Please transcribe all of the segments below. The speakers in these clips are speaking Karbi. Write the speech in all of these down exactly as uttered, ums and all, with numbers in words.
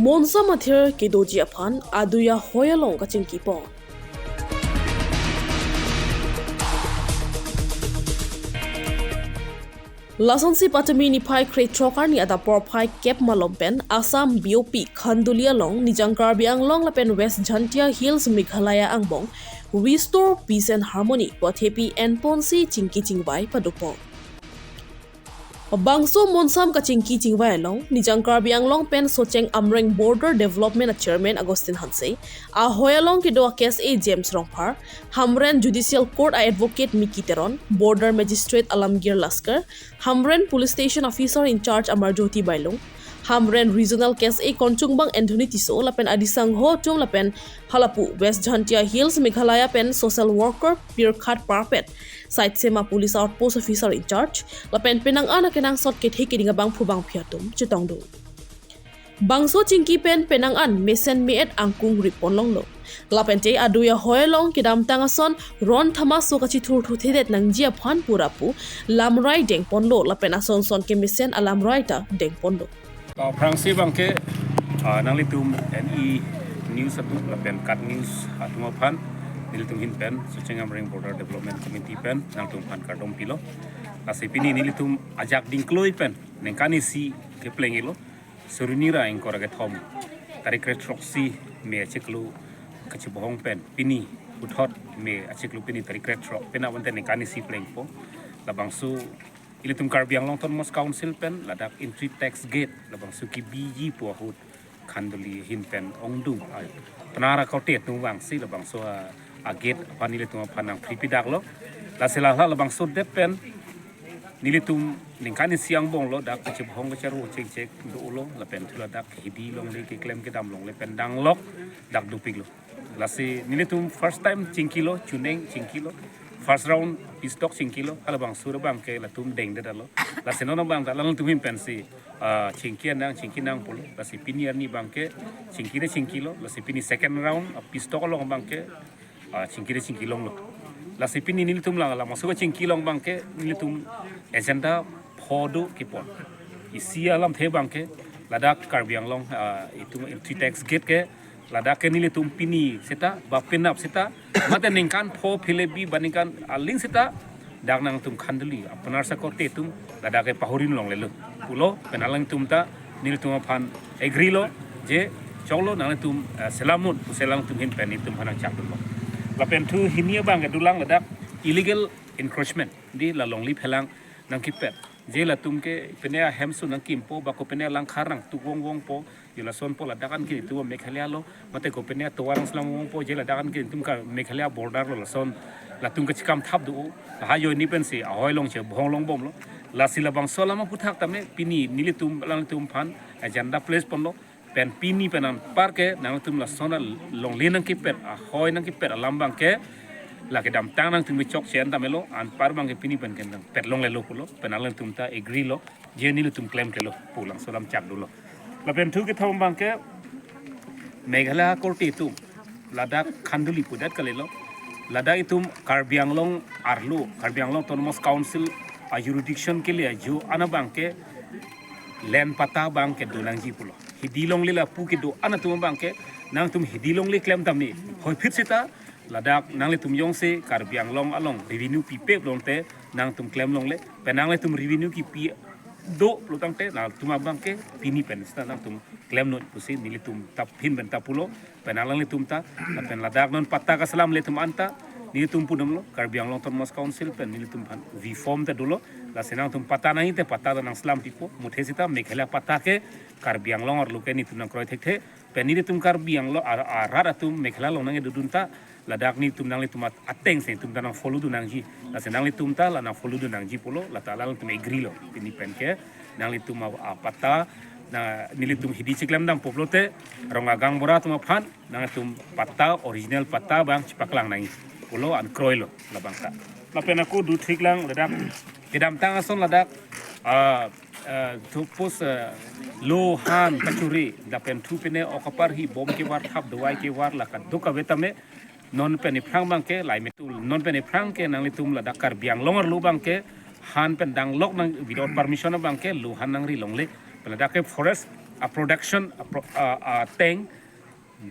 Monsa Mathir kedoji aphan adui ahoi along kachingki pon. Lasonsi patumi niphai krethrok arni adap porphai kep malom pen Assam B O P Khanduli along Nijang Karbi Anglong lapen West Jaintia Hills Meghalaya angbong Restore Peace and Harmony pu athepi enponsi chingki chingvai padopon. Bangso monsam kachingki chingvai along Nijang Karbi Anglong pen Socheng Amreng Border Development a Chairman Augustine Hanse, ahoi along kedo a KSA James Rongphar, Hamren Judicial Court a Advocate Mickey Teron, Border Magistrate Alamgir Laskar, Hamren Police Station Officer in Charge Amarjyoti Bailung, Hamren Regional KSA Kongchungbang Anthony Tisso lapen adisangho atum lapen halapu West Jaintia Hills Meghalaya pen Social Worker Pirkhat Parpet, Saitsema Police Outpost Officer in Charge lapen penang an akenangsot kethe keding abangphu bangphi atum chetongdun. Bangso chingki pen penang an mesen me-et angkung rip ponlonglo. Lapente adui ahoi along kedamtang ason ron thamaso kachithurthuthedet nangji aphan pura pu lamrai dengponlo lapen asonson kemesen alamrai ta dengponlo. Aphrangsi abangke, ah, nanglitum N E News atum lapen KAT News atum aphan nelitum ahin pen Socheng Amreng Border Development Committee pen nangtum aphan kardom pilo. Lasi pini nelitum ajak dingkloi pen ningkan isi kepleng-elo. Suri ni ra ingkoi ra kethom, tarik kre throksi May achiklo kachebohong pen pini puthot May achiklo pini tarik kre throk, penang abangke ningkan isi plengpo. Labangso ilitum Karbi Anglong Autonomous Council pen ladak entry tax gate labangso kebiji pu ahut Khanduli ahin pen ongdung ai penara korte atum vangsi labangso a, a gate aphan nelitum aphan nangphri pidaklo. Lasi la labangso det pen nelitum ningkan isi angbonglo dak kachebohong kacharo chengchek dolo lapen thu ladak hidi longle keklem kedam longle pen danglok dak dopiklo. Lasi nelitum first time chingkilo, chuneng chingkilo, first round pistok chingkilo, halabangso abangke latum dengdetlo. Lasi non abang ta latum ahin pensi, ah, chingki nang, chingki nang pulo. Lasi pini arni abangke chingkire chingkilo, lasi pini second round, ah, pistok along abangke, ah, chingkire chingki longlo. Lasi pini nelitum lang, labangso chingki along abangke nelitum agenda pho do kepon. Isi alamthe abangke ladak Karbi Anglong, ah, itum entry tax gate ke ladak ke nelitum pini seta ba penap seta mate ningkan pho phile bi ba ningkan aling seta dak nangtum Khanduli apenar sa korte atum ladak ke pahurin longlelo pulo. Pen alangtum ta nelitum aphan agree lo je choklo, nangtum, eh, selamut pu selamut atum ahin pen nelitum aphan nangchakdunlo. Lapen thu hini abangke dolang ladak illegal encroachment, di la longle phelang nangkepet. Je latum ke pine ahemso nangkimpo, ba kopine alangkhar nangtuk vongvongpo, je lason po ladak an ke itum Meghalaya lo, mate kopine atovar nangselam vongpo, je ladak an ke itum ka Meghalaya border lo, lason latum kachekam thap do, ha ajoine pensi ahoi along chebohong longbomlo. Lasi labangso alam aphuthak tame pini nelitum, nangtum aphan agenda place ponlo. Pen pini pen anpar ke nangtum lason alongle nangkepet, ahoi nangkepet alam abangke la kedamtang nangtum bichok chen damelo, anpar abangke pini pen ke nangpet longlelo pulo, pen alangtum ta agree lo, je nelitum klemklelo pu labangso alam chakdunlo. Lapen thu kethom abangke Meghalaya korte atum ladak Khanduli pudet kalilo, ladak itum Karbi Anglong arlo, Karbi Anglong Autonomous Council a jurisdiction kele ajo an abangke land patta abangke donangji pulo. Hidi longle lapu kedo an atum abangke nangtum hidi longle klem tame hoiphit seta ladak nanglitum jongsi Karbi Anglong along revenue pipe pulote nangtum klem longle, pen nanglitum revenue kepi do pulotangte nangtum abangke pini pen seta nangtum klem noi pusi nelitum ta ahin pen ta pulo. Pen alanglitum ta, lapen ladak non patta kaselam ilitum anta, nelitum pudamlo, Karbi Anglong Autonomous Council pen nelitum aphan V form ta dolo, lasi nangtum patta nangji te patta ta nangselam pipo, muthe seta Meghalaya patta ke Karbi Anglong arlo ke nelitum nangkroi thekthe, pen nelitum Karbi Anglong ar-, arat atum Meghalaya along nangkedodun ta, ladak nelitum nanglitum at-, ateng si nelitum ta nangfollow dun nangji, lasi nanglitum ta la nangfollow dun nangji pulo, lata alanglitum agree lo, pini pen ke, nanglitum a, a patta, na nelitum hidi chiklem dampo pulote, rong agang bora atum aphan, nangtum patta, original patta abang chipaklang nangji pulo an kroilo labang ta. Lapen ako do thiklang ladak, kedamtang ason ladak, ah, ah, thupus, ah, lo han kachuri, lapen thu pine ok aparhi bom kevar thap dawai kevar la kadokave tame, non pen iphrang abangke, lai metul, non pen iphrang ke nanglitum ladak Karbi Anglong arlo abangke, han pen danglok nang without permission abangke, lo han nangri longle, pen ladak ke forest, a production a pro, a, a tank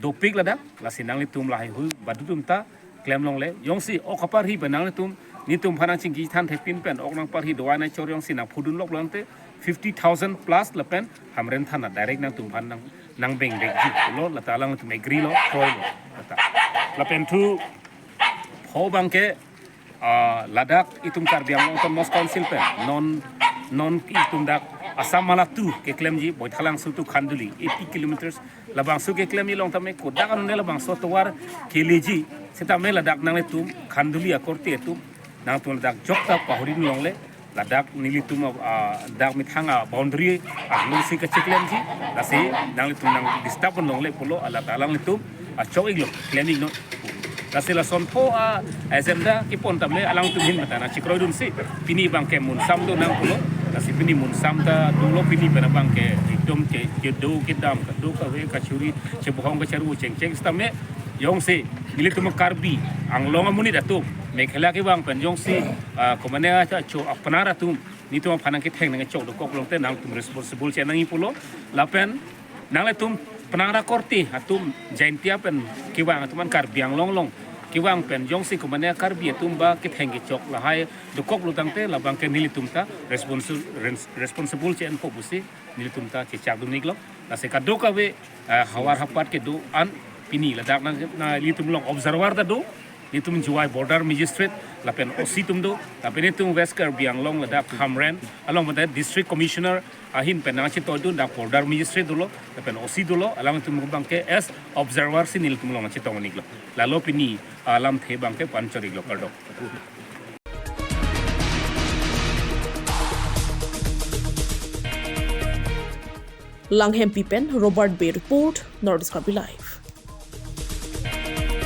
dopik ladak, lasi nanglitum lahai hui badutum ta klem longle. Jongsi ok aparhi pen nanglitum nelitum aphan nangchingki than thepin pen ok nangparhi do-an achor jongsi nangphudun lok lang te fifty thousand plus lapen Hamren thana direct nangtum aphan nang nangbeng dek ji lo, lata alangtum agree lo, kroi lo, lata. Lapen thu pho abangke, ah, ladak itum Karbi Anglong Autonomous Council pen non non itum dak Assam Mala two keklemji Boithalangso to Khanduli eighty kilometers, labangso keklemji along tame kodak anone labangso tovar keleji, setame ladak nanglitum Khanduli akorte atum nangtum ladak jokta pahori longle, ladak nelitum, ah, dak methang a boundary alongsi kacheklemji, lasi nanglitum nang disturb longle pulo, alata alanglitum achok-iklo, klem-iklo. Lasi lason pho a agenda kepon tame alangtum ahin mate nangchekroidunsi pini abangke munsam do nang pulo. Lasi pini munsam ta dolo, pini pen abangke ekdom ke kedo kedam, kedo kave kachuri, chebohong kacharu chengcheng setame jongsi nelitum Karbi Anglong amonit atum Meghalaya kevang pen jongsi, ah, komatne acho apenar atum nelitum aphan nangketheng nangkechok dokok long te nangtum responsible che nangji pulo. Lapen nanglitum penang ra korte atum Jaintia pen kevang atum an Karbi Anglong along kevang pen jongsi komatne Karbi atum ba ketheng kechok lahai dokoklo tangte labangke nelitum ta responsi-, rens-, responsible che-enpo pusi nelitum ta chechakdun-iklo. Lasi kadokave, eh, havar hapat kedo-an pini ladak nang, nanglitum along observer ta do, nelitum Jowai border magistrate lapen O C atum do, lapen nelitum West Karbi Anglong ladak Hamren along mate district commissioner ahin pen nangchetoidun, dak border magistrate dolo lapen O C dolo, alangtum abangke as observer si nelitum along chetong-iklo. Lalo pini alamthe abangke pu-an chor-iklo, kardom. Langhempi pen Robert Bey report, North East Karbi Live.